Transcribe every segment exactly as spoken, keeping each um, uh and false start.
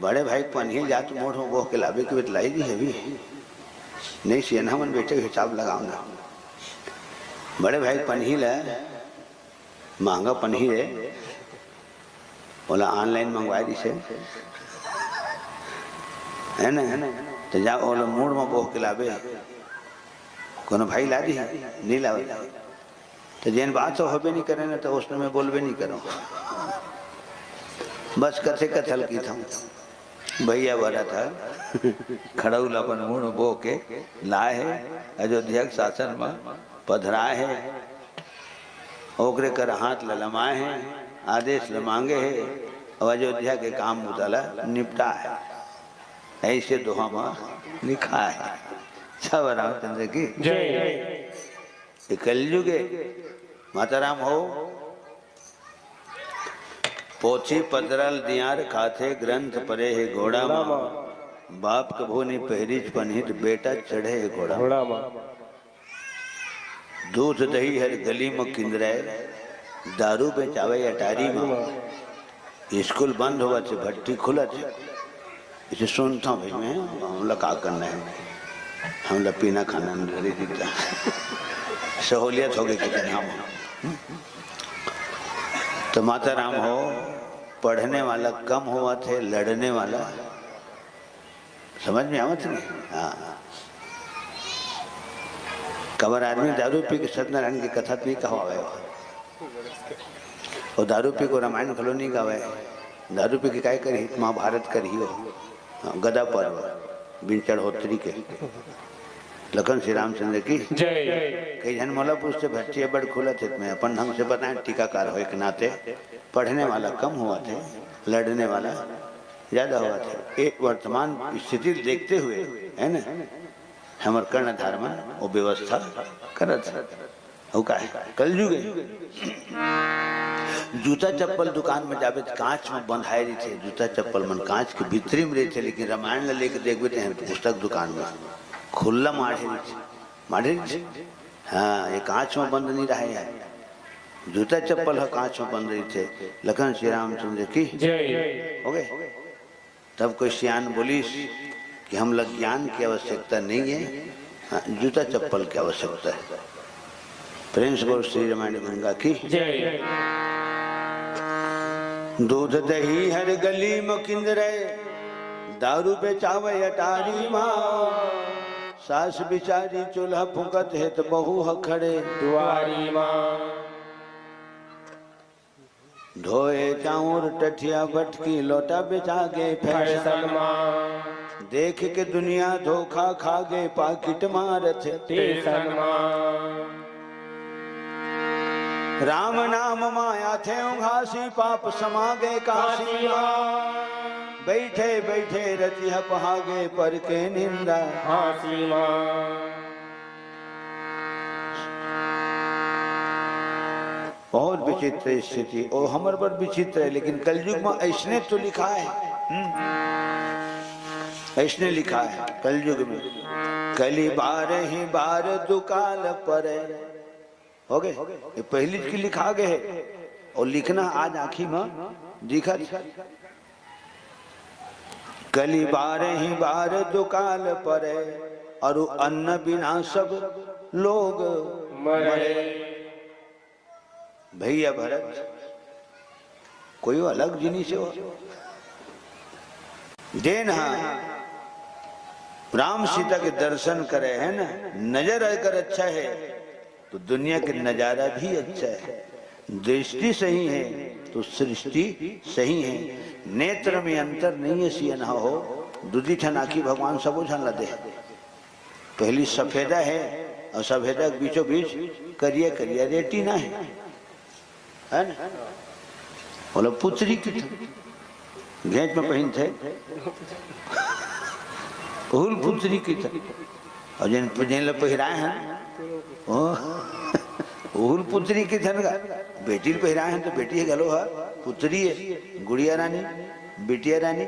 बड़े भाई के पनही ल जात मुड़ म बोह के लाबे के बतलाई दी हवे। नहीं, सियनहा मन बइठे हिसाब लगाव ना। बड़े भाई के पनही ल, महंगा पनही रे, ओला online मंगवाय दिस हे, है ना? त जा ओला मुड़ म बोह के लाबे। कोनो भाई ला दिही? नहीं लावे। त जेन बात ह होबे नहीं करे ना, त ओसने मैं बोलबे नहीं करंव। बस कथे कथल कहिथंव। भइया भरत ह खड़ऊ ल अपन मुड़ म बोह के लाय हे, अयोध्या के शासन म पधराय हे, ओकरे कर हाथ ल लमाय हे, आदेश ल मांगे हे, अउ अयोध्या के काम बुता ल निपटाय हे। अइसे दोहा म लिखाय हे। सब रामचंद्र की जय। ये कलयुग हे। माता राम हो, पोथी पतरा ल दियार खाथे, ग्रंथ परे हे घोड़ा म। बाप कभू नी पहिरिस पनही त बेटा चढ़े हे घोड़ा म। घोड़ा म। दूध दही हर गली म किंदरय, दारू बेचावे अटारी म। स्कूल बंद होवत हे, भट्टी खुलत हे। इसे सुनथंव भाई मैं, हमला का करना हे, हमला पीना खाना नहीं धरी दिता। सहूलियत होगे कि दिन हम। त माता राम हो, पढ़ने वाला कम होवत हे, लड़ने वाला, समझ में आवत हे नहीं? हाँ। कबर आदमी दारू पी के सत्यनारायण की कथा पी कहवावे हो। अउ दारू पी के रामायण घलो नहीं गावे। दारू पी के काय करही? महाभारत करही हो। हाँ, गदा पर्व, बिन चढ़ोतरी के। लखन श्री रामचंद्र की जय। कई झन मोला पूछथे, "भट्टी बड़ खुलत हे," त मैं अपन ढंग से बताएं, टीकाकार होय के नाते, पढ़ने वाला कम होवत हे, लड़ने वाला ज्यादा होवत हे। ये वर्तमान स्थिति ल देखते हुए, है ना, हमर कर्णधार मन वो व्यवस्था करत हे। अउ का हे? कलयुग हे। जूता चप्पल दुकान में जाबे त कांच में बंधाय रहिथे, जूता चप्पल मन कांच के भीतरी में रहिथे, लेकिन रामायण ल लेके देखबे त पुस्तक दुकान में खुल्ला माढ़े रहिथे, माढ़े रहिथे। हाँ, ये कांच में बंद नहीं रहे हे, जूता चप्पल ह कांच में बंद रहिथे। लखन श्री रामचंद्र की जय। होगे। तब कोई सियान बोलिस कि हमला ज्ञान की आवश्यकता नहीं हे, हाँ, जूता चप्पल की आवश्यकता हे। प्रेम से बोल श्री रामायण गंगा की जय। दूध दही हर गली म किंदरय, दारू बेचावे अटारी म। सास बिचारी चूल्हा फूंकत हे त बहू ह खड़े दुआरी म। धोए चाउर टठिया बटकी, लोटा बेचा गे फैशन फैशन मा। देख के दुनिया धोखा खा गे, पाकिट मारत हे टेशन मा। राम नाम मा आथे उघासी, पाप समा गे काशी मा। बइठे बइठे रतिहा पहा गे, पर के निंदा हाँसी मा। बहुत विचित्र स्थिति, ओ हमर बर विचित्र हे, लेकिन कलयुग में अइसने तो लिखाय हे। हम्म। अइसने लिखाय हे कलयुग में, "कलि बारहिं बार दुकाल परै।" होगे, ये पहिली के लिखा गे हे, अउ लिखना आज आँखी में दिखत हे। "कलि बारहिं बार दुकाल परै, अरु अन्न बिना सब लोग मरै।" मरै। भइया भरत, कोई अलग जिनिस हे वो। जेन हा राम सीता के दर्शन करे हे ना, नजर अगर अच्छा हे, तो दुनिया के नजारा भी अच्छा हे। दृष्टि सही हे, तो सृष्टि सही हे। नेत्र में अंतर नहीं हे, सियनहा हो, दूदी ठन आँखी भगवान सबो झन ला दे हे। पहिली सफेदा हे अउ सफेदा के बीचों बीच करिया करिया रेटिना हे, हे ना? ओला पुतरी कथे, घेंच में पहिनथे, ओहू ल पुतरी कथे। अउ जेन, जेन ला पहिराय हे, ओ, ओहू ल पुतरी कथे न गा। बेटी ल पहिराय हे त बेटी हे घलो ह, पुतरी हे, गुड़िया रानी, बिटिया रानी,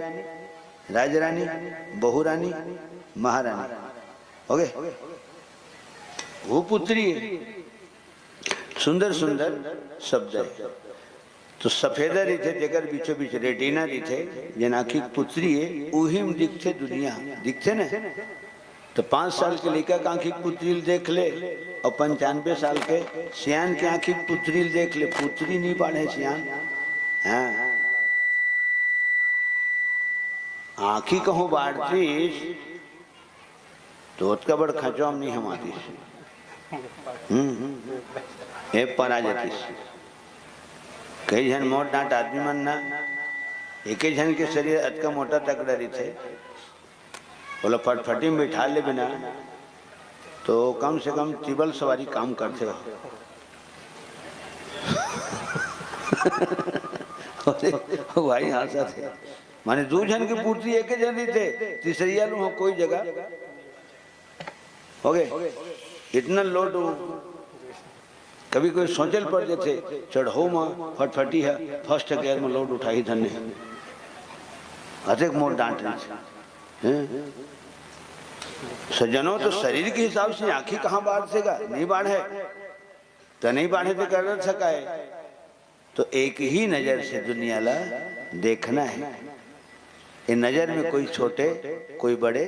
राजरानी, बहू रानी, महारानी। होगे? वो पुतरी हे। सुंदर सुंदर शब्द हे। तो सफेदा रहिथे, जेकर बीचों बीच रेटिना रहिथे, जेन आँखी के पुतरी हे, उही म दिखथे दुनिया, दिखथे न? तो पाँच साल के लइका के आँखी के पुतरी ल देख ले, अउ पंचानबे साल के सियान के आँखी के पुतरी ल देख ले, पुतरी नइ बाढ़े सियान। हाँ, आँखी कहूँ बाढ़तिस, तो ओतका बड़ खचवा म नइ हमातिस। हम्म, ए परा जतिस। कई झन मोट डांट आदमी मन ना, एके झन के शरीर अतका मोटा तगड़ा रहिथे, ओला फटफटी में बिठा लेबे ना, तो कम से कम टिबल सवारी काम करथे। अरे, भाई हाँसत हे। माने दू झन के पूर्ति एके झन रहिथे, तीसरइया ल उहाँ कोई जगह होगे। इतना लोड, कभी कोई सोचे ल पड़ जाथे, चढ़ऊ म फटफटी ह फर्स्ट गियर म लोड उठाही धन्य। अतेक मोर डांट रहिथे। हैं? सज्जनों, तो शरीर के हिसाब से आँखी कहाँ बाढ़थे गा? नइ बाढ़े। त नइ बाढ़े त कर सकय। तो एक ही नजर से दुनिया ला देखना हे। ये नजर में कोई छोटे, कोई बड़े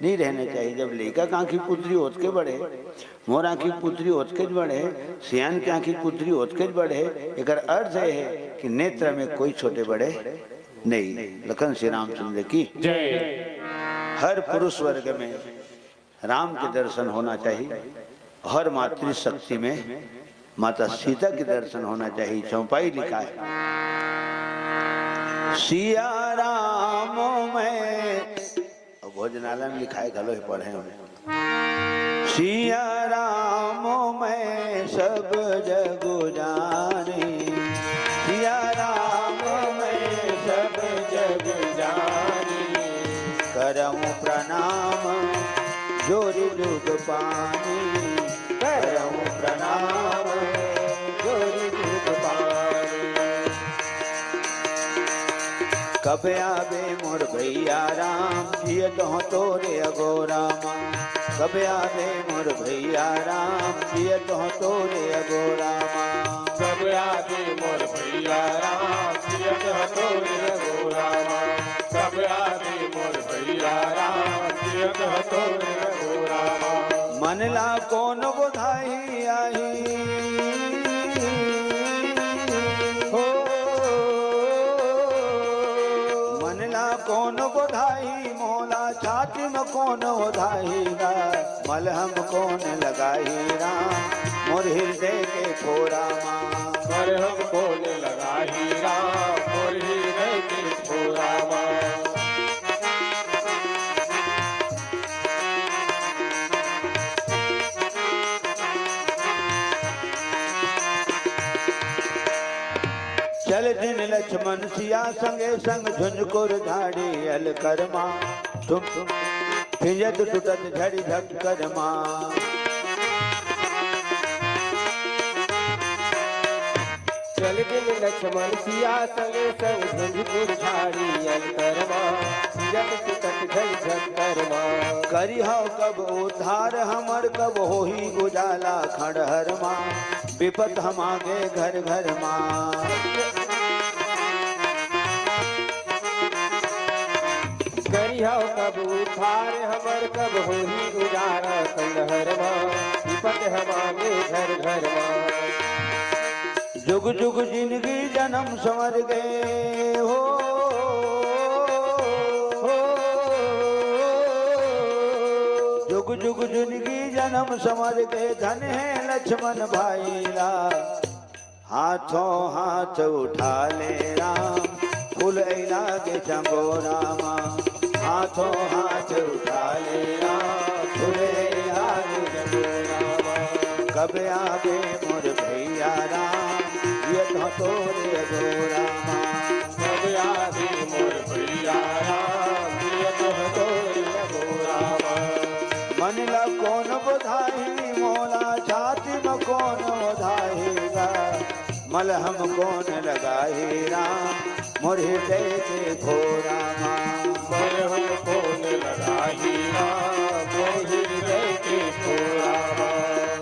नइ रहना चाहिए। जब लइका के आँखी पुतरी ओतके बड़े, मोर आँखी पुतरी ओतकेच बड़े, सियान के आँखी पुतरी ओतकेच बड़े, एकर अर्थ ये हे कि नेत्र में कोई छोटे बड़े नइ। लखन श्री रामचंद्र की जय। हर पुरुष वर्ग में राम के दर्शन होना चाहिए, हर मातृशक्ति में माता सीता के दर्शन होना चाहिए। चौपाई लिखाय, सिया राम मैं, अउ भोजनालय में लिखाय घलो हे, पढ़े हमें। सिया राम मैं सब जग जानी, सिया राम मैं सब जग जानी, करम प्रणाम जोरि जुग पानी, करम प्रणाम जोरि जुग पानी। कब आबे मोर भैया राम, जियत हों तोरे अगोरा मा। कब आबे मोर भैया राम, जियत हों तोरे अगोरा मा। कब आबे मोर भैया राम, जियत हों तोरे अगोरा मा। कब आबे मोर भैया राम, जियत हों तोरे अगोरा मा। मन ला कोन बोधाही आही हो, मन ला कोन बोधाही, मोला छाती म कोन ओधाही गा, मलहम कोन लगाही राम, मोर हृदय के फोरा मा। मलहम कोन लगाही राम, मोर हृदय के फोरा मा। चल दिन लक्ष्मण सिया संगे संग झुंझुकुर झाड़ी अलकरमा। तुम तुम फिंजत टुटत झड़ी झक्करमा। चल दिन लक्ष्मण सिया संगे संग झुंझुकुर झाड़ी अलकरमा। फिंजत टुटत झड़ी झक्करमा। करिहव कब उद्धार हमर कब होही उजाला खंडहर मा। विपत हम आगे घर घर मा। करिहव कब उद्धार हमर कब होही उजाला खंडहर मा। विपत हम आगे घर घर मा। जुग जुग जिनगी जनम संवर गे हो, हो। जुग जुग जिनगी जनम संवर गे, धन हे लक्ष्मण भाई ला। हाथों हाथ उठा ले राम, फूल अइला गे चंगोरा मा। हाथों हाथ उठा ले राम, फूल अइला गे चंगोरा मा। कब आबे मोर भैया राम, जियत हों तोरे अगोरा मा। कब आबे मोर भैया राम, जियत हों तोरे अगोरा मा। मन ला कोन बोधाही, मोला छाती म कोन ओधाही गा। मलहम कोन लगाही राम, मोर हृदय के फोरा मा। मलहम कोन लगाही राम, मोर हृदय के फोरा मा।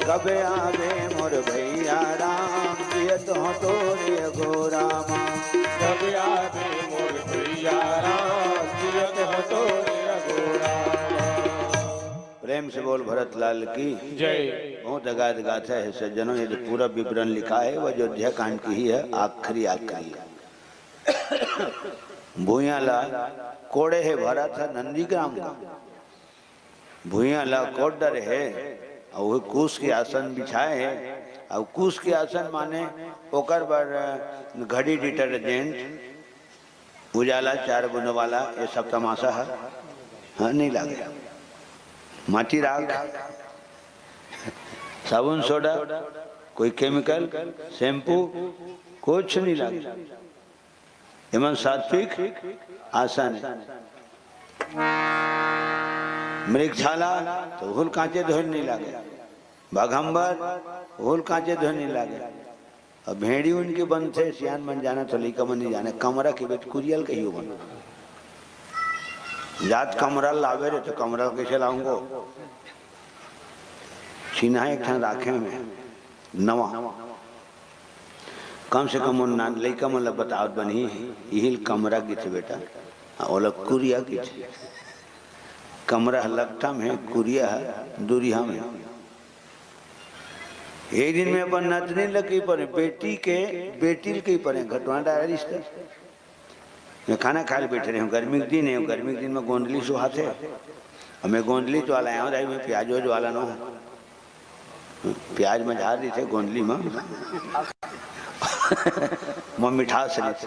कब आबे मोर भैया राम, जियत हँव तोरे अगोरा मा। जब याद मोर भैया राम, जियत हँव तोरे अगोरा मा। प्रेम से बोल भरत लाल की जय। बहुत अगाध गाथा है सज्जनों, ये जो पूरा विवरण लिखा है वो अयोध्या कांड की ही है, आखिरी आखिरी है। भुइयां ला कोड़े हे भरत ह नंदीग्राम का। भुइयां ला कोड़ डरे हे, अउ वो कुश के आसन बिछाए हे। अब कुश के आसन माने ओकर बर, अ, घड़ी डिटर्जेंट, उजाला चार बूंद वाला, ये सब तमाशा है। हाँ, नहीं लागे। माटी राख, साबुन सोडा, कोई केमिकल, शैम्पू, कुछ नहीं लागे। एमन सात्विक आसन हे। मृगशाला तो हुल कांचे धोए नहीं लागे, बाघंबर हुल कांचे धोए नहीं लागे। अब भेड़ी उनके बनथे, सियान मन जाना तो लइका मन नहीं जाने, कमरा के बेट कुरियल कहियो बन। जात कमरा लावे रे, तो कमरा कैसे लाऊंगो? चिन्हा एक ठन राखे में नवा। कम से कम उन नान लइका मन ल बतावत बनही, इहिल कमरा किथे बेटा, हाँ, ओला कुरिया किथे। कमरा ह लकठा में, कुरिया ह दुरिहा में। एक दिन में अपन नतनी ल कही परे, बेटी के, बेटी ल कही परे, घटवा डायरी रिश्ता। मैं खाना खाए ल बैठे रहे हूँ, गर्मी के दिन है, गर्मी के दिन में गोंदली सुहात है। अब मैं गोंदली तो वाला आया हूँ, मैं प्याज वाज वाला ना हूँ। प्याज में झार दी थे गोंदली में। मैं मिठास रही थी।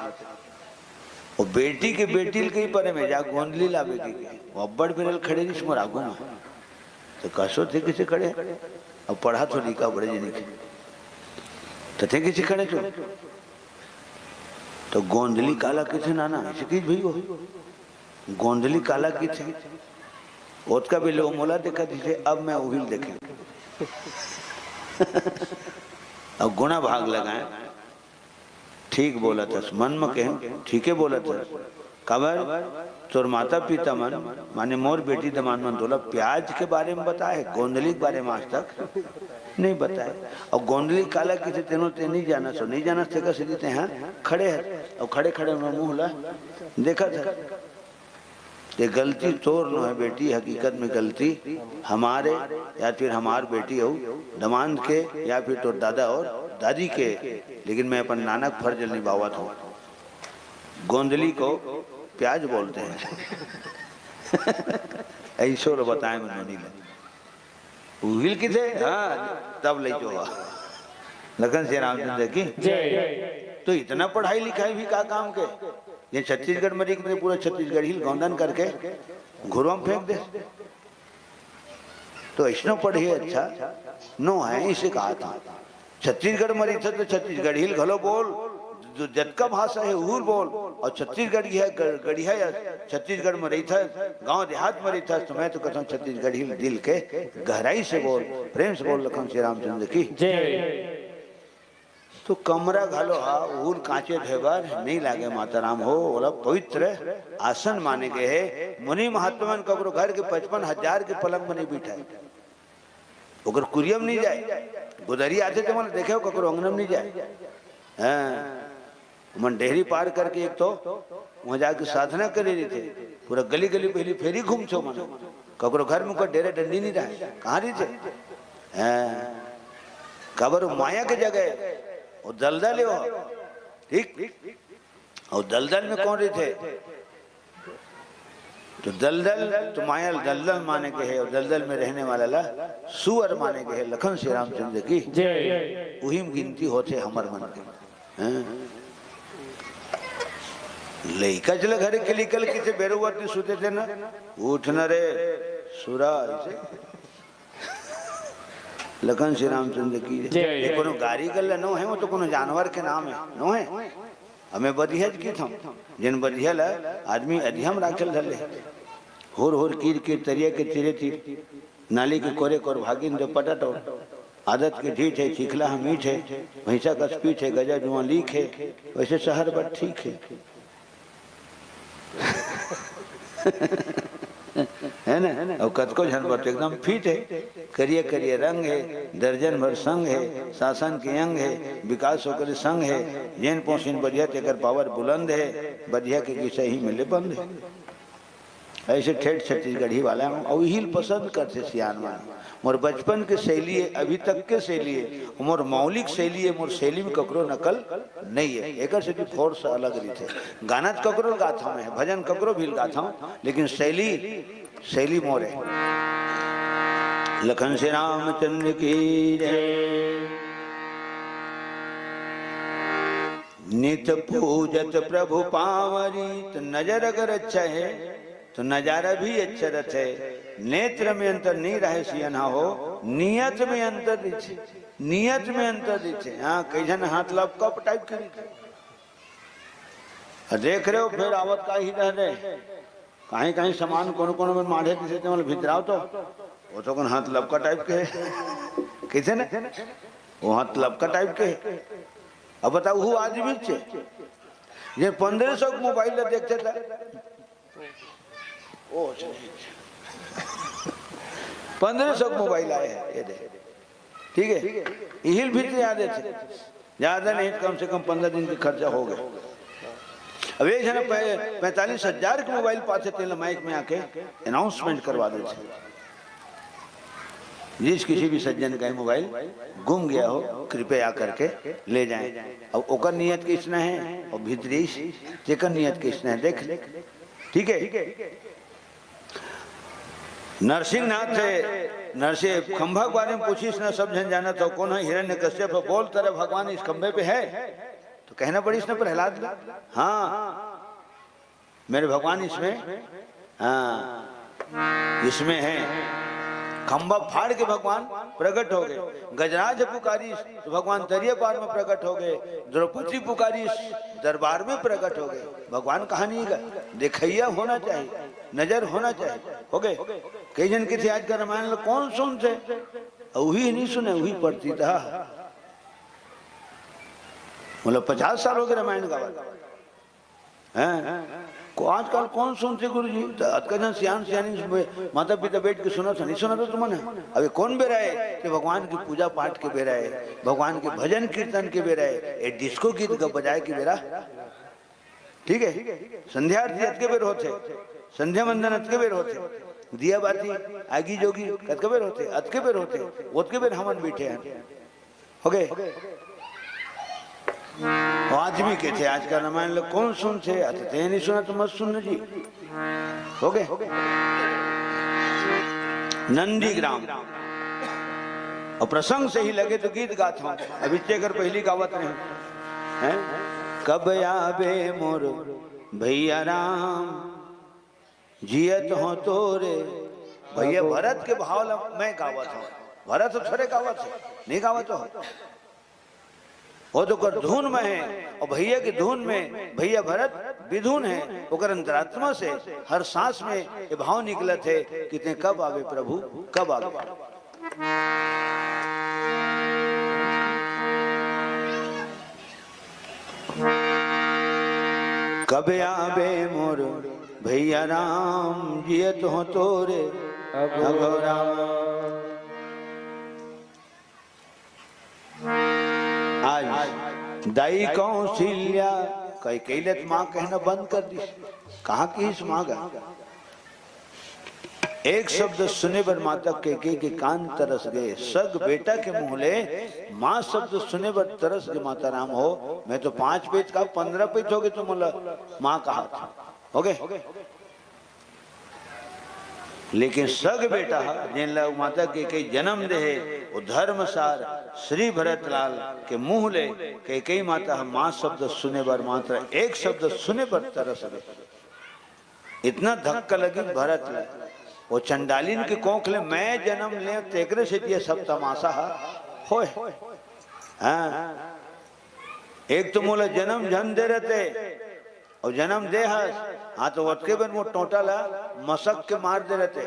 वो बेटी के बेटी के ही परे में जा गोंदली लावे के, वो अब्बड़ बिरल खड़े रही मोर आगू में। तो कसो थे किसे खड़े, अब पढ़ा तो लिखा बड़े जने के। तो थे किसे खड़े चो? तो गोंदली काला किथे नाना, ऐसे की भई हो? गोंदली काला किथे? ओतका बेले वो मोला देखा दिसे, अब मैं उहिल देखे। अब गुणा भाग लगाए, ठीक बोलत हस, मन म कहे, ठीके बोलत हस। काबर? तोर माता पिता मन, माने मोर बेटी दमांद मन तोला प्याज के बारे में बताए, गोंदली के बारे में आज तक नहीं बताए। अउ गोंदली काला किथे तेनो ते नहीं जानस, नहीं जानस तेकर सेती ते हा खड़े हे, अउ खड़े खड़े में मुंह ला देखत हे। ये गलती तोर नो है बेटी, हकीकत में गलती हमारे या फिर हमार बेटी हो दमांद के या फिर तोर दादा और दादी के, लेकिन मैं अपन नानक फर्ज निभावत हूँ। गोंदली को प्याज बोलते हैं। ऐसो लो बताए मनोनी ले। उहिल किथे? हाँ, तब ले जो। लखन सियान रामचंद्र की जय। तो इतना पढ़ाई लिखाई भी का काम के? ये छत्तीसगढ़ में रही के पूरा छत्तीसगढ़ हिल गौंदन करके घुरवा में फेंक दे। तो ऐसनो पढ़े अच्छा नो है, इसे कहा था। छत्तीसगढ़ में रहिथे तो छत्तीसगढ़ी ल घलो बोल, जो जतका भाषा है उहू ल बोल, और छत्तीसगढ़ की है, ग-, गढ़िया या छत्तीसगढ़ में रहिथे, गांव देहात में रहिथे, तो मैं तो कहता हूँ छत्तीसगढ़ी ल दिल के गहराई से बोल, प्रेम से बोल। लखन श्री रामचंद्र की जय। तो कमरा घलो हा उहू ल कांचे धोए बर नहीं लागे माता राम हो, ओला पवित्र आसन माने गए है। मुनि महात्मा मन ककरो घर के पचपन हजार के पलंग में नहीं बिठाए। ओकर कुरिया म नहीं जाए, गोदरी आथे ते मन देखे, ककरो अंगना म नहीं जाए। हाँ, मन डेहरी पार करके एक तो वहाँ जाके साधना करे रहिथे, पूरा गली गली पहली फेरी घूमथे मन, ककरो घर में ओकर डेरा डंडी नहीं रहे, कहाँ रहिथे? हाँ, काबर वो माया के जगह है, वो दलदल है वो, ठीक? अउ दलदल में कौन रहिथे? तो दलदल तो माया ल दलदल माने के है, अउ दलदल में रहने वाला ला सुअर माने के है। लखन श्री रामचंद्र की जय। उही में गिनती होथे हमर मन के। हैं? लइका चला घरे के निकल के थे, बेरुवत सुते थे ना, उठ न रे सुरा, ऐसे। लखन श्री रामचंद्र की जय। ये कोनो गाड़ी गल्ला नो है, वो तो कोनो जानवर के नाम है, नो है। हमें बधिया की थम, जिन बधिया ला आदमी अधिया म राखल धर ले। होर होर कीर कीर तरिया के तीरे तीर, नाली के कोरे कोर भागिन दे पटटो। आदत के ढीठ है, चिखला ह मीठ है, भैंसा कस पीठ है, गजा जुआ लीख है, वैसे शहर बर ठीक है। है ना? अउ कतको झन बर तो एकदम फिट हे, करिया करिया रंग हे, दर्जन भर संग हे, शासन के अंग हे, विकास ओकर संग हे, जेन पोसिन बढ़िया तेकर पावर बुलंद हे, बढ़िया के किसे ही मिले बंद हे। ऐसे ठेठ छत्तीसगढ़ी वाला हूँ, अउ इही ल पसंद करथे सियान मन। मोर बचपन के शैली हे, अभी तक के शैली हे, मोर मौलिक शैली हे, मोर शैली में ककरो नकल नहीं हे। एकर से भी फोर्स अलग रहिथे। गाना तो ककरो ल गाथौं मैं, भजन ककरो भी ल गाथौं, लेकिन शैली, शैली मोर हे। लखन श्री रामचंद्र की जय। नित पूजत प्रभु पावरी, तो नजर अगर अच्छा हे, तो नजारा भी अच्छा रथे। नेत्र में अंतर नहीं रहे सियन हो, नियत में अंतर रहिथे, नियत में अंतर रहिथे। हाँ, कई झन हाथ लपकप टाइप के रहिथे। आ देख रहे हो, फिर आवत का ही रह रहे। कहीं कहीं सामान कोनो कोनो में माढ़े किसे ते मन भितराव तो, वो तो कौन हाथ लपका टाइप के हे। किसे ने? वो हाथ लपका टाइप के हे। अब बताओ, वो आदमी चे, ये पन्द्रह सौ के मोबाइल ला देखथे ता, ओ, पन्द्रह सौ के मोबाइल आए हे, ये दे, ठीक हे, इही ल भीतरी आ देथे, ज्यादा नहीं तो कम से कम पन्द्रह दिन के खर्चा हो गए। अब एक झन पै-, पैंतालीस हजार के मोबाइल पाथे, तेन ल माइक में आके अनाउंसमेंट करवा देथे। जिस किसी भी सज्जन का ये मोबाइल गुम गया हो, कृपया आकर के ले जाएं। अब ओकर नियत किसना हे और भीतरी तेकर नियत किसना हे, देख ले। ठीक हे, नरसिंहनाथ हे, नरसिंह खंभा के बारे में पूछिस ना, सब झन जानत हो, कौन हे हिरण्यकश्यप, बोल तेरा भगवान इस खंभे पे है? तो कहना पड़िस ना प्रहलाद ला, हाँ, मेरे भगवान इसमें, हाँ, इसमें है। खंभा फाड़ के भगवान प्रकट हो गए। गजराज पुकारिस तो भगवान तरिया पार में प्रकट हो गए। द्रौपदी पुकारिस दरबार में प्रकट हो गए। भगवान कहाँ नहीं गए, देखैया होना चाहिए, नजर होना चाहिए। हो गए। कई झन कथे आज का रामायण ल कौन सुनथे, अउ उही नहीं सुने, उही पढ़थे ता। मतलब पचास साल हो गए रामायण गावत। हैं? को-, आजकल कौन सुनथे गुरुजी? त अतका झन सियान सियानी माता पिता बैठ के सुनथे, नहीं सुनथे तुमन? अबे कौन बेरा हे? कि भगवान के पूजा पाठ के बेरा हे, भगवान के भजन कीर्तन के बेरा हे, ये डिस्को गीत ग-, बजाए के बेरा, ठीक हे? संध्या आरती अतके बेर होथे, संध्या वंदन अतके बेर होथे, दिया बाती, आगी जोगी अतके बेर होथे, अतके बेर होथे, ओतके बेर हमन बैठे हैं। हो गए। वो आदमी कथे, आज का रामायण ल कौन सुनथे? अच्छा, ते नहीं सुना तो मत सुन जी। हो गए। नंदीग्राम। और प्रसंग से ही लगे तो गीत गात हूँ। अब इतने कर पहली गावत नहीं। हैं? कब आबे मोर भैया राम, जियत हो तोरे। भैया भरत के भाव ल मैं गावत हूँ, भरत थोरे गावत हे, नहीं गावत हो। वो तो ओकर धुन में हे, और भैया के धुन में भैया भरत विधुन हे, ओकर अंतरात्मा से हर सांस में ये भाव निकलत हे कि ते कब आवे प्रभु, कब आवे। कब आबे मोर भैया राम, जियत हो तोरे अघोराम। आज दाई कौशल्या, कई कई ले त माँ कहना बंद कर दिस। कहाँ किहिस माँ गा? एक शब्द सुने बर माता कैकेयी के कान तरस गए। सग बेटा के मुँह ले माँ शब्द सुने बर तरस गए। माता राम हो, मैं तो पाँच पइत का पन्द्रह पइत हो गए, तुम मोला माँ कहा था, हो गए। लेकिन सग बेटा ह, जेन ला माता कैकेयी जन्म दे हे, वो धर्मसार श्री भरतलाल के मुँह ले कैकेयी माता ह माँ शब्द सुने बर, मात्र एक शब्द सुने बर तरस गए। इतना धक्का लगी भरत ला। वो चंडालिन के कोख ले मैं जन्म ले, तेकरे से ये सब तमाशा ह होए। हाँ, एक तो मोला जन्म झन दे रहते, और जन्म दे हस, हाँ, तो ओतके बेर मोर टोंटा ला मसक के मार दे रहते,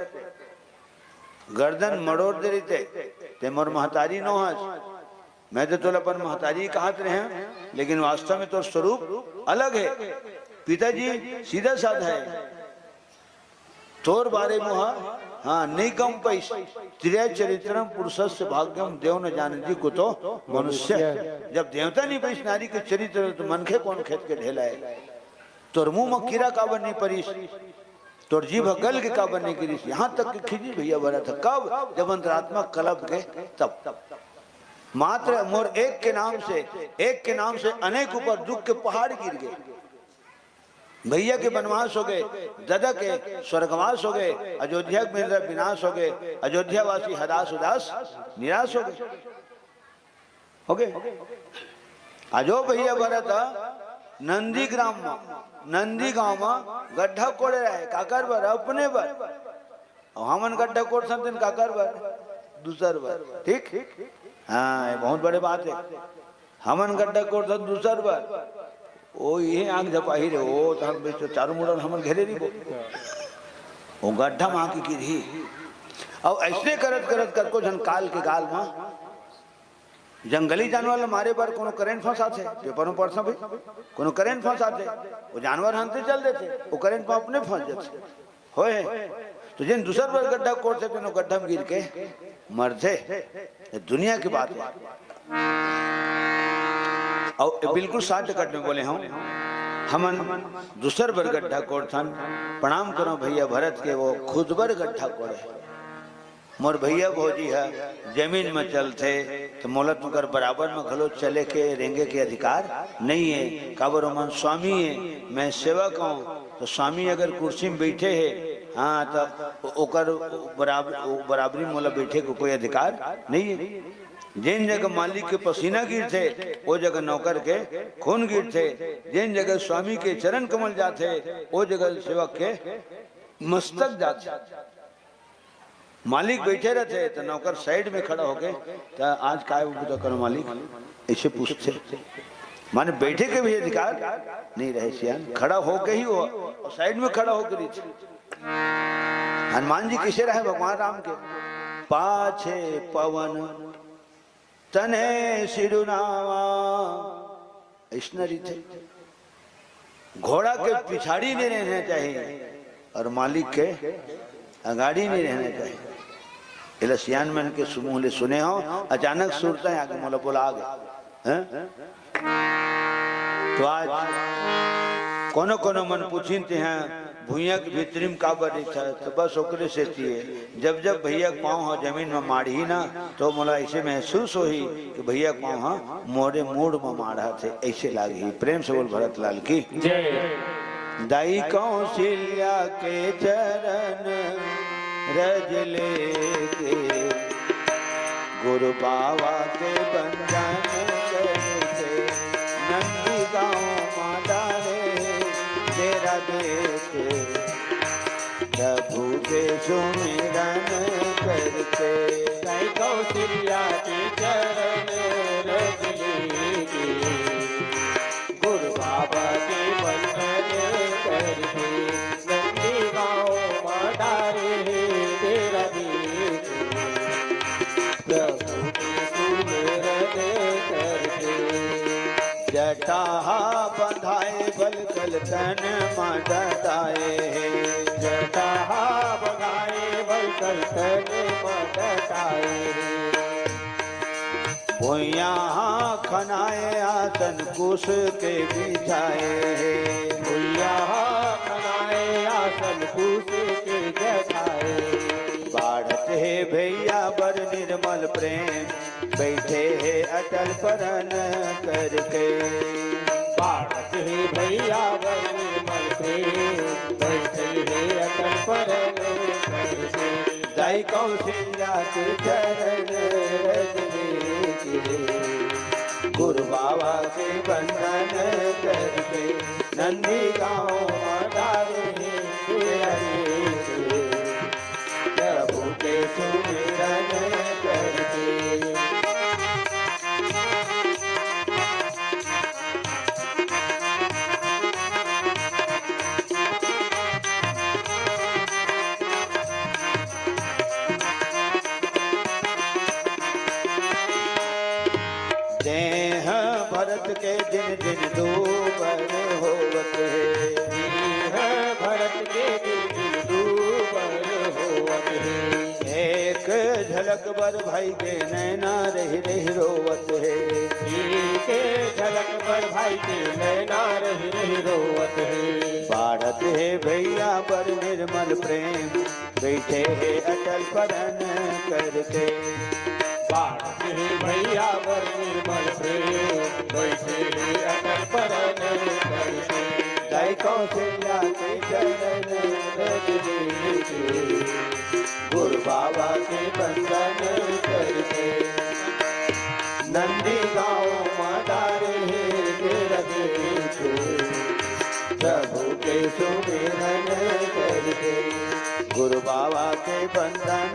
गर्दन मड़ोर दे रहते, ते मोर महतारी नो हस। मैं तो तोला अपन महतारी कहत रहे, लेकिन वास्तव में तोर स्वरूप अलग हे। पिताजी सीधा साधा हे, तोर बारे मुहा, हाँ, नइ गम पइस। त्रिया चरित्रम पुरुषस्य भाग्यम, देव न जाने जी कुतो मनुष्य। जब देवता नइ पइस नारी के चरित्र, तो मनखे कोन खेत के ढेला हे? तोर मुंह म कीरा काबर नइ परिस? तोर जीभ गल के काबर नइ गिरिस? यहाँ तक के खींचिस भैया भरत ह। कब? जब अंतरात्मा कलप गे तब। मात्र मोर एक के नाम से, एक के नाम से अनेक ऊपर दुख के पहाड़ गिर गे। भैया के बनवास हो गे, ददा के स्वर्गवास हो गे, अयोध्या के मेरा विनाश हो गे, अयोध्या वासी हदास उदास निराश हो गे। OK? अजो भैया भरत नंदीग्राम म, नंदीगांव म गड्ढा कोड़े रहे, काकर बर? अपने बर। अउ हमन गड्ढा कोड़थन तेन काकर बर? दूसर बर। ठीक? हाँ, ये बहुत बड़े बात हे। हमन गड्ढा कोड़थन दूसर बर, ओ इहे आंख झपाही रे, ओ तहन बेचो चारू मुड़न हमन घेरे रहिबो। ओ गड्ढा म आके गिरही। अउ अइसने करत करत कतको झन काल के गाल म जंगली जानवर ल मारे बर कोनो करंट फंसाथे, पेपर म पढ़थन भाई, कोनो करंट फंसाथे, ओ जानवर हंते चल देथे, ओ करंट म अपने फंस जथे। होय हे। तो जेन दूसर बर गड्ढा कोड़थे, तेनो गड्ढा म गिर के मरथे। ये दुनिया के बात हे। अउ ये बिल्कुल शॉर्टकट में बोले हंव, हमन दूसर बर गड्ढा कोड़थन। प्रणाम करंव भैया भरत के, वो खुद बर गड्ढा कोड़े। मोर भैया भौजी ह जमीन म चलथे, त मोला तुंकर बराबर म घलो चले के, रेंगे के अधिकार नइ हे। काबर ओमन स्वामी हे, मैं सेवक हंव। त स्वामी अगर कुर्सी म बइठे हे, हाँ, त ओ-, ओकर बराबर, ओ बराबरी मोला बइठे के कोई अधिकार नइ हे। जेन जगह मालिक के पसीना गिरथे, ओ जगह नौकर के खून गिरथे। जेन जगह स्वामी के चरण कमल जाथे, ओ जगह सेवक के मस्तक जाथे। मालिक बइठे रहिथे, त नौकर साइड में खड़ा होके, "त आज काय बूता करों मालिक?" अइसे पूछथे। माने बइठे के भी अधिकार नइ रहे सियान, खड़ा होके ही हो, अउ साइड में खड़ा होके रहिथे। हनुमान जी कइसे रहे भगवान राम के? पाछे पवन तने सिरुनावा। अइसना रहिथे। घोड़ा के पिछाड़ी नइ रहना चाहिए अउ मालिक के अगाड़ी नइ रहना चाहिए। एला सियान मन के समूह ले सुने हंव, अचानक सुरता आके मोला बोला गे। हैं? तो आज कोनो कोनो मन पूछिन, तेहा भुइयां के भीतरी म काबर रहिथे, त बस ओकरे सेती हे। जब जब भैया के पाँव ह जमीन म माड़ही ना, तो मोला अइसे महसूस होही कि भैया के पाँव ह मोरे मूड़ म माड़त हे, अइसे लागही। प्रेम से बोल भरत लाल की जय। दाई कौशल्या के चरण रज लेके, गुरु बाबा के बंदन करके, नंदी गाँव माता रे डेरा देके, प्रभु के सुमिरन करके। दाई कौशल्या के चरण रज लेके, गुरु बाबा के बंदन करके, नंदी गाँव माता रे डेरा देके, प्रभु के सुमिरन करके। जटा बंधाए बलकल तन म डटाए हे। जटा बंधाए बलकल तन म डटाए हे। भुइयां खनाए आसन कुश के बिछाए हे। भुइयां खनाए आसन कुश के बिछाए। बाढ़त हे भैया बर निर्मल प्रेम, बइठे हे अटल परन करके। बाढ़त हे भैया बर निर्मल प्रेम, बइठे हे अटल परन करके। दाई कौशल्या के चरण रज लेके, गुरु बाबा के बंदन करके, नंदी गाँव म डारे हे प्रभु के सुमिरन करके। देह भरत के दिन दिन दूबर होवत हे। देह भरत के दिन दिन दूबर झलक बर भाई के नैना रहि रहि रोवत हे। जी के झलक बर भाई के नैना रहि रहि रोवत हे। बाढ़त हे भैया बर निर्मल प्रेम, बइठे हे अटल परन करके। बाढ़त हे भैया बर निर्मल प्रेम, बइठे हे अटल परन करके। दाई कौशल्या के चरण रज के, गुरु बाबा के बंदन करके। नंदी गाँव मा डारे हे तेरा देख, प्रभु के सुमिरन करके। गुरु बाबा के बंदन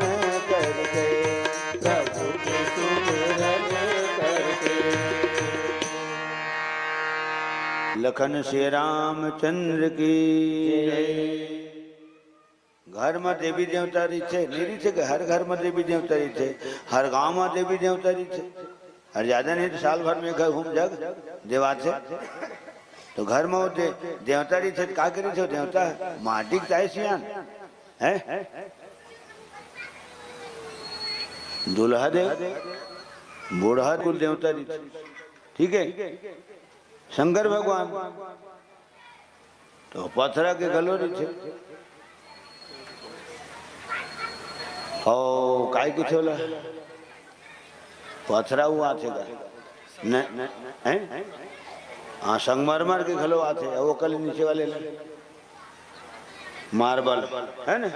करके, प्रभु के सुमिरन करके। लखन श्री रामचंद्र की जय। घर म देवी देवता रहिथे, नइ रहिथे के? हर घर म देवी देवता रहिथे, हर गांव म देवी देवता रहिथे। अउ ज्यादा नहीं तो साल भर में एक घर हूम जग देवाथे। तो घर म वो दे-, देवता रहिथे, तो का करिथे वो देवता? माटी के ताय सियान, हैं? दूल्हा देव, बूढ़ा कुल देवता रहिथे, ठीक है? शंकर भगवान तो पथरा के घलो रहिथे। ओ, काय कहिथे ओला? पथरा हुआ थे का? न, हैं? हाँ, संगमरमर के घलो आथे, वो कल नीचे वाले ले। मार्बल, है ना?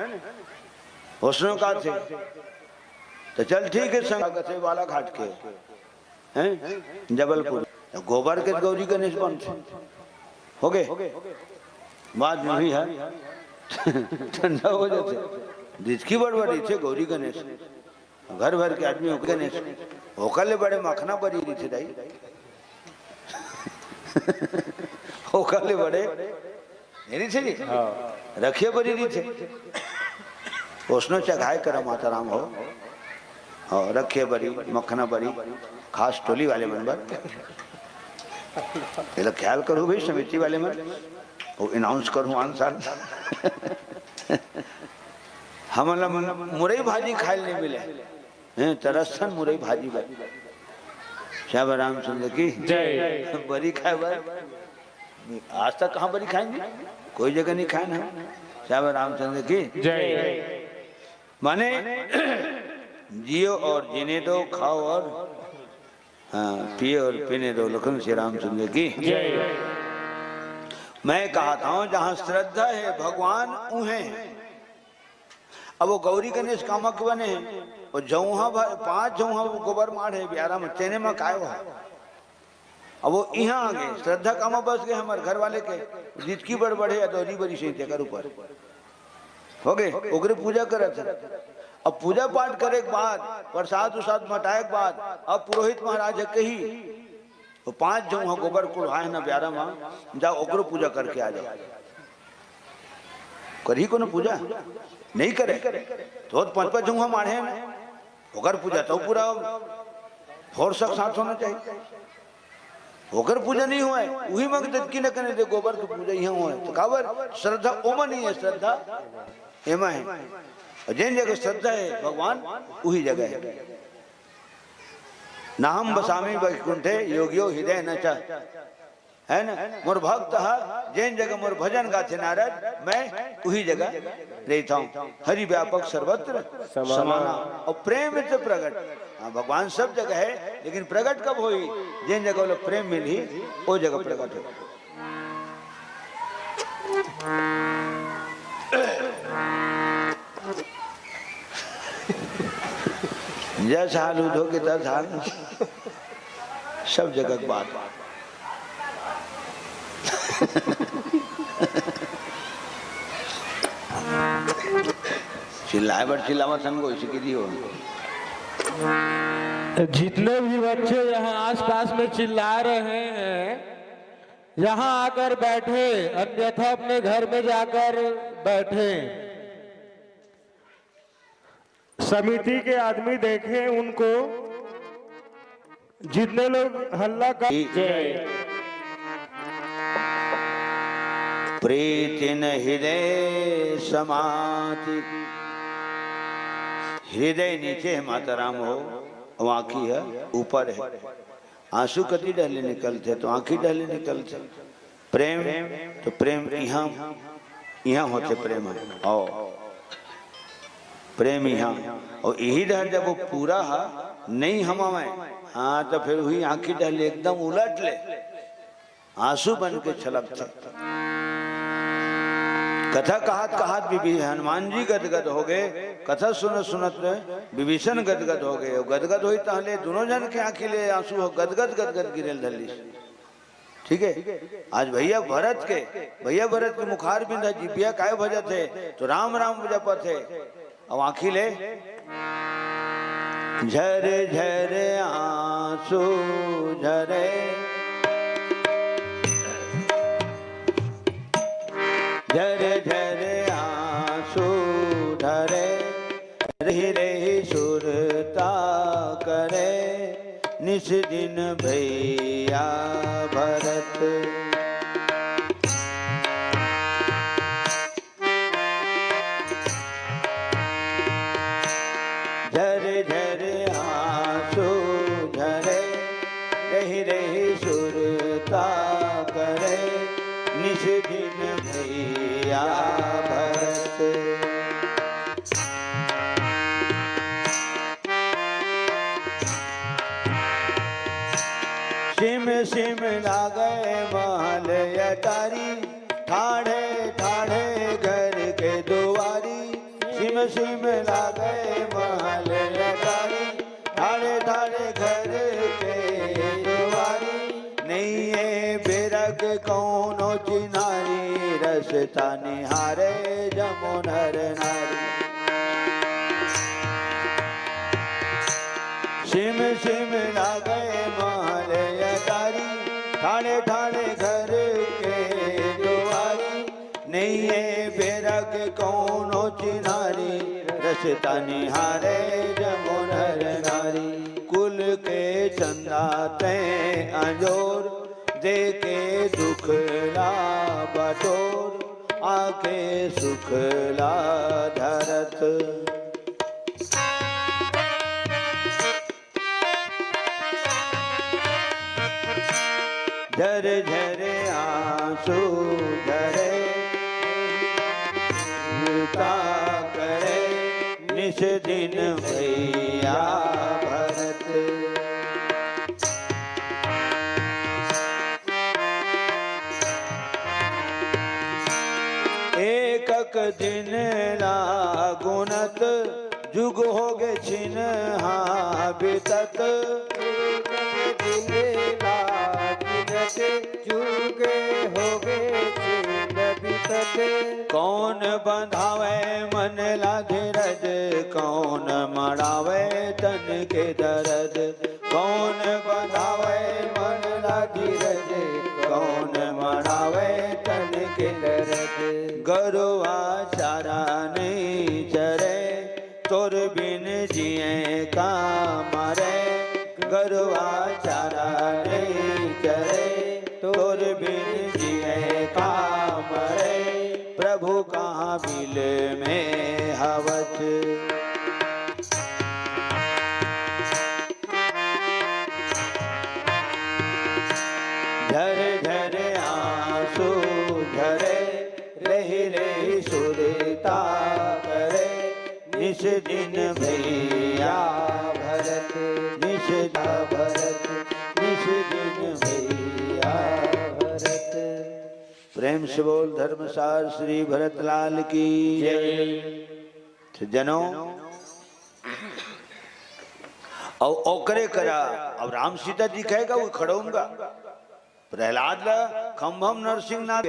उसनो का थे। तो चल ठीक है, संग कथे बालाघाट के। हैं? जबलपुर। गोबर के गौरी गणेश बनथे। हो गए? बात नहीं है। ठंडा हो जाथे। जितकी बड़ बड़ी थे गौरी गणेश। घर भर के आदमी हो गणेश। ओकर ले बड़े मखना बरी रहिथे दाई। ओकर ले बड़े नहीं रहिथे जी? हाँ। रखिए बरी रहिथे। उसनो चघाए करा माता राम हो। हाँ, रखिए बरी, मखना बरी, खास टोली वाले मन बर। ये लोग ख्याल करो भाई, समिति वाले मन। वो announce करूँ आन साल। हमन ला मुरई भाजी खाए ल नहीं मिले। हैं, तरसन मुरई भाजी बर। श्याम रामचंद्र की जय। बरी खाए बर। आज तक कहाँ बरी खाएंगे? कोई जगह नहीं खाए ना। श्याम रामचंद्र की जय। माने, जियो और जीने दो, खाओ और, हाँ, पिए और पीने दो, लखन श्री रामचंद्र की। जय। मैं कहत हूँ, जहाँ श्रद्धा है भगवान उहें। अब वो गौरी गणेश कामा के बने हैं, वो झउहा भर, पाँच झउहा वो गोबर माढ़े बियारा में, तेने में काय हुआ? अब वो इहाँ आ गए, श्रद्धा कामा बस गए हमर घर वाले के, जितकी बड़ बड़े अदौरी बरी से तेकर ऊपर हो गए, ओकरे पूजा करत है। अब पूजा पाठ करे के बाद, प्रसाद उसाद मटाए के बाद, अब पुरोहित महाराज है कही, वो पाँच झउहा गोबर कुढ़ाए ना बियारा में, जाओ ओकरो पूजा करके आ जाओ। करही कोनो पूजा? नहीं करे। तो पाँच पाँच झउहा माढ़े ना, ओकर पूजा तो पूरा फोर्स के साथ होना चाहिए। ओकर पूजा नहीं होए, उही मंग ततकी न करे दे गोबर के पूजा इहाँ होए। तो काबर? श्रद्धा ओमा नहीं है, श्रद्धा एमा है। और जेन जगह श्रद्धा है भगवान, उही जगह है। नाहं वसामि वैकुंठे योगिनो हृदये न च। है ना? मोर भक्त ह, जेन जगह मोर भजन गाथे नारद, मैं उही जगह रहिथौं। हरि व्यापक सर्वत्र समाना। समाना। और प्रेम से प्रगट। हाँ, भगवान सब जगह है, लेकिन प्रगट कब होई? जेन जगह ओला प्रेम मिलही, ओ जगह प्रगट होई। जस हाल उठो के तस हाल। सब जगह के बात। चिल्लाए बर चिल्लावत संग, इसी के लिए हो। जितने भी बच्चे यहाँ आसपास में चिल्ला रहे हैं, यहाँ आकर बैठे, अन्यथा अपने घर में जाकर बैठे। समिति के आदमी देखें उनको, जितने लोग हल्ला कर जय। प्रीति न हृदय समाति, हृदय नीचे हे माता राम हो, अउ आँखी ह ऊपर हे। आँसू कति डहले निकलथे, तो आँखी डहले निकलथे। प्रेम, तो प्रेम इहाँ, इहाँ होथे प्रेम ह। अउ प्रेम इहाँ, अउ इही डहर जब वो पूरा ह नइ हमावय, हाँ, तो फिर उही आँखी डहले एकदम उलट ले आँसू बन के छलकथे। कथा कहत कहत विभी-, हनुमान जी गदगद हो गए। कथा सुनत सुनत विभीषण गदगद हो गए। गदगद होई तहले दोनों जन के आँखी ले आँसू हो गदगद गदगद गिरेल धरलिस। ठीक है, आज भैया भरत के, भैया भरत के मुखार बिंदा जिबिया काय भजत हे, तो राम राम जपत हे। अब आँखी ले झर झर आँसू झरे, झर झर आँसू झरे, रहि रहि सुरता करे, निस दिन भैया भरत। झर झर आँसू झरे, रहि रहि सुरता करे, निस दिन भैया भरत। सिम सिम लागे महल अटारी, ठाढ़े ठाढ़े घर के दुआरी। सिम सिम लागे महल अटारी, ठाढ़े ठाढ़े घर के दुआरी। नइये बेरा के कौनो चिन्हारी, रसता निहारे जम्मो नर नारी। सिम सिम लागे महल अटारी, ठाढ़े ठाढ़े घर के दुआरी। नइये बेरा के कौनो चिन्हारी, रसता निहारे जम्मो नर नारी। कुल के चंदा तैं अंजोर, देके दुख ला बटोर, आके सुख ला धरत। झर झर आँसू झरे, चिंता करे निस दिन भैया भरत। एकक दिन ला गुनत, जुग होगे छिनहा बितत। एकक दिन ला गुनत, जुग होगे छिन बितत। कौन बंधावे मन ला धीरज, कौन मड़ावे तन के दरद। कौन बंधावे मन ला धीरज, कौन मड़ावे तन के दरद। गरुवा चारा नइ चरे, तोर बिन जिए का मरे। गरुवा चारा नइ चरे, तोर बिन जिए का मरे। प्रभु कहाँ बिल में हवत। झर झर आँसू झरे, रहि रहि सुरता करे। निस दिन भैया भरत, निस दा भरत, निस दिन भैया भरत। प्रेम से बोल धर्मसार श्री भरतलाल की जय। तो जनो, अउ ओकरे करा, अब राम सीता दिखाएगा, वो खड़ोंगा। प्रहलाद ला खंभम नरसिंह नाथ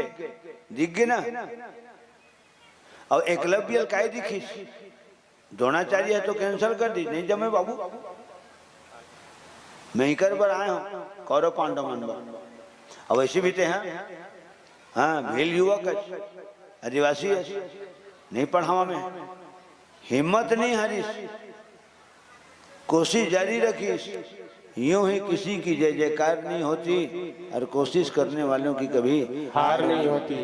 दिख गे ना। अउ एकलव्य ल काय दिखिस? द्रोणाचार्य ह तो cancel कर दी, नहीं जमे बाबू, मैं इकर बर आए हंव, कौरव पांडव मन बर। अब ऐसे भी ते हैं, हाँ, भील युवक है, आदिवासी है, नहीं पढ़ावा मैं। हिम्मत नहीं हारिस, कोशिश जारी रखिस। यूं ही किसी की जय जयकार नहीं होती और कोशिश करने वालों की कभी हार नहीं होती।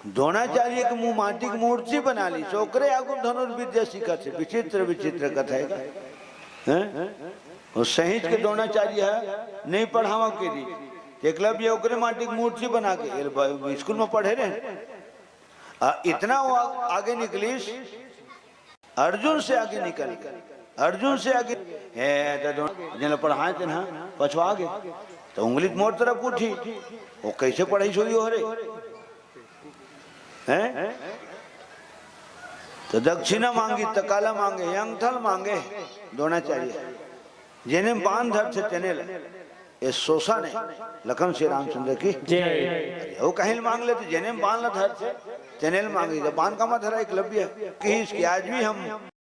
द्रोणाचार्य के मुंह माटी के मूर्ति बना लिस, ओकरे आगू धनुर्विद्या सीखत हे। विचित्र विचित्र कथा हे। हैं? वो सहित के द्रोणाचार्य हे, नहीं पढ़ावा के दी, एकलव्य ओकरे माटी के मूर्ति बना के एल ब-, स्कूल में पढ़े रहे। आ, इतना वो आ-, आगे निकलिस, अर्जुन से आगे निकल गए। अर्जुन से आगे, हे, त द्रोण, जेन ल पढ़ाए तेन ह पछवा गे। त उंगली मोर तरफ उठी, वो कैसे पढ़ाई सोई हो रे? हैं? त दक्षिणा मांगी, त काला मांगे, अंगठा ल मांगे, द्रोणाचार्य। जेने बाण धरथे तेने ल। ये शोषण हे। लखन श्री रामचंद्र की। जय। अरे, वो कहीं ल मांग लेते, जेने बाण ल धरथे तेने ल मांगे। जब बाण कामा धरा एकलव्य, कहिस कि आज भी हम